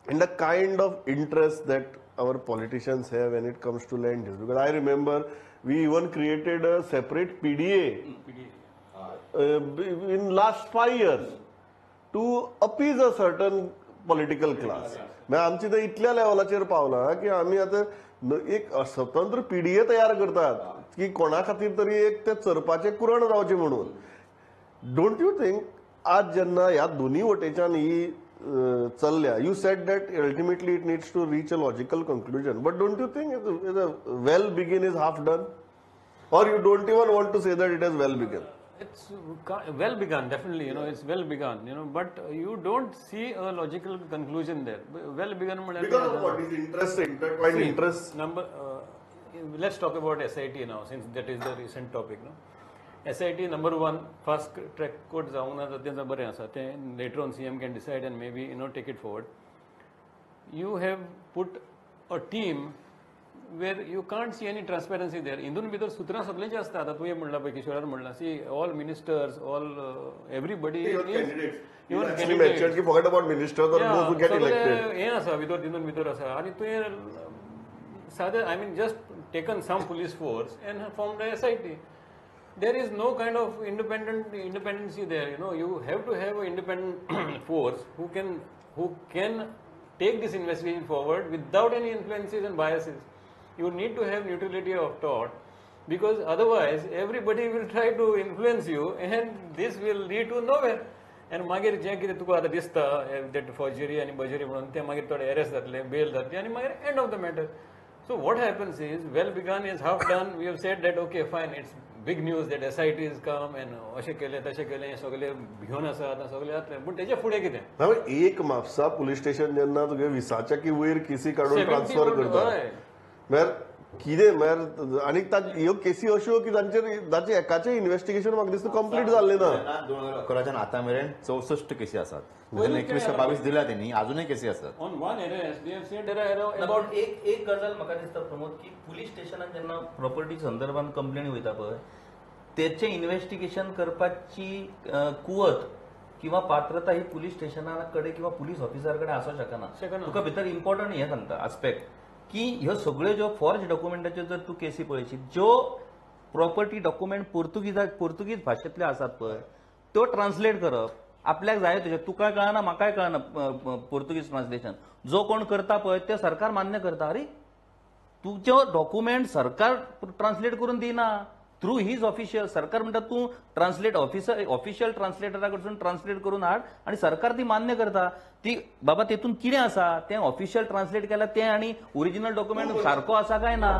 And the kind of interest that our politicians have when it comes to land deals. Because I remember we even created a separate PDA in last 5 years to appease a certain political class. म्हळ्यार आमची तर इतल्या लेवलाचेर पावला की आमी आतां एक स्वतंत्र पीडीए तयार करतात की कोणा खातीर तरी एक ते चरपाचें कुरण जावचें म्हणून. Don't you think आज जेन्ना ह्या दोन्ही वटेच्यान ही चल्ल्या, you said that ultimately it needs to reach a logical conclusion, but don't you think well begin is half done, or you don't even want to say that it is well begun? It's well begun, definitely, you know, it's well begun, you know, but you don't see a logical conclusion there. Well begun because of what is interest, intertwined interest. Number, let's talk about SIT now, since that is the recent topic, no? SIT number one, fast track court जावंक ना तें बरें आसा, तें later on CM can decide and maybe, you know, take it forward. You have put a team where you can't see any transparency there. हिंदून भितर सुत्रां सगळ्यांची आसता. आतां तुवें म्हणलां पळय, किशोरान म्हणलां, see all ministers, all everybody, forget about ministers or those who get elected, हें आसा भितर, तितून भितर आसा. आनी तुवें सादें, I mean, just taken some police force and formed a SIT. There is no kind of independency there, you know. You have to have an independent force who can take this investigation forward without any influences and biases. You need to have neutrality of thought, because otherwise everybody will try to influence you and this will lead to nowhere. And मागीर जें कितें तुका आतां दिसता that forgery आनी बजरी म्हणून, तें मागीर थोडे अरेस्ट जातले, बेल जातली आनी मागीर end of the matter. So what happens is, well begun is half done. We have said that okay fine, it's big news that SIT is come and अशें केलें तशें केलें, सगळे भिवन आसा आतां सगळे जातले, पूण तेजे फुडें कितें? एक म्हापसा पुलीस स्टेशन जेन्ना तुगे 20च्या की वयर केसी काडून ट्रान्सफर करता, म्हळ्यार कितें म्हळ्यार, आनी ह्यो केसी अश्यो की तांचेर ताचें एकाचें इन्वेस्टिगेशन म्हाका दिसता कंप्लीट जाल्लें ना. 2011च्यान आतां मेरेन 64 केसी आसात, 21-22 दिल्या तेणी, अजूनय केसी आसात. एक गजाल म्हाका दिसता प्रमोद, की पुलीस स्टेशनान जेन्ना प्रॉपर्टी संदर्भात कंप्लेन वयता पळय, तेचें इन्वेस्टिगेशन करपाची कुवत किंवा पात्रता ही पुलीस स्टेशना कडेन किंवा पुलीस ऑफिसर कडेन आसूंक शकना. तुका भितर इम्पॉर्टंट हें सांगता आस्पेक्ट की ह्यो सगळ्यो ज्यो फॉर्ज डॉक्युमेंटाच्यो जर तूं केसी पळयशी, ज्यो प्रॉपर्टी डॉक्युमेंट पुर्तुगीज भाशेंतले आसात पळय, त्यो ट्रान्सलेट करप आपल्याक जाय तशें, तुकाय कळना म्हाकाय कळना पुर्तुगीज ट्रान्सलेशन, जो कोण करता पळय ते सरकार मान्य करता. अरे तुजें डॉक्युमेंट सरकार ट्रान्सलेट करून दिना थ्रू his official, सरकार म्हणटा तूं ट्रान्सलेट ऑफिसर ऑफिशियल ट्रान्सलेटरा कडसून ट्रान्सलेट करून हाड आनी सरकार ती मान्य करता. ती बाबा तेतून कितें आसा तें ऑफिशियल ट्रान्सलेट केलां तें आनी ओरिजिनल डॉक्युमेंट सारको आसा काय ना.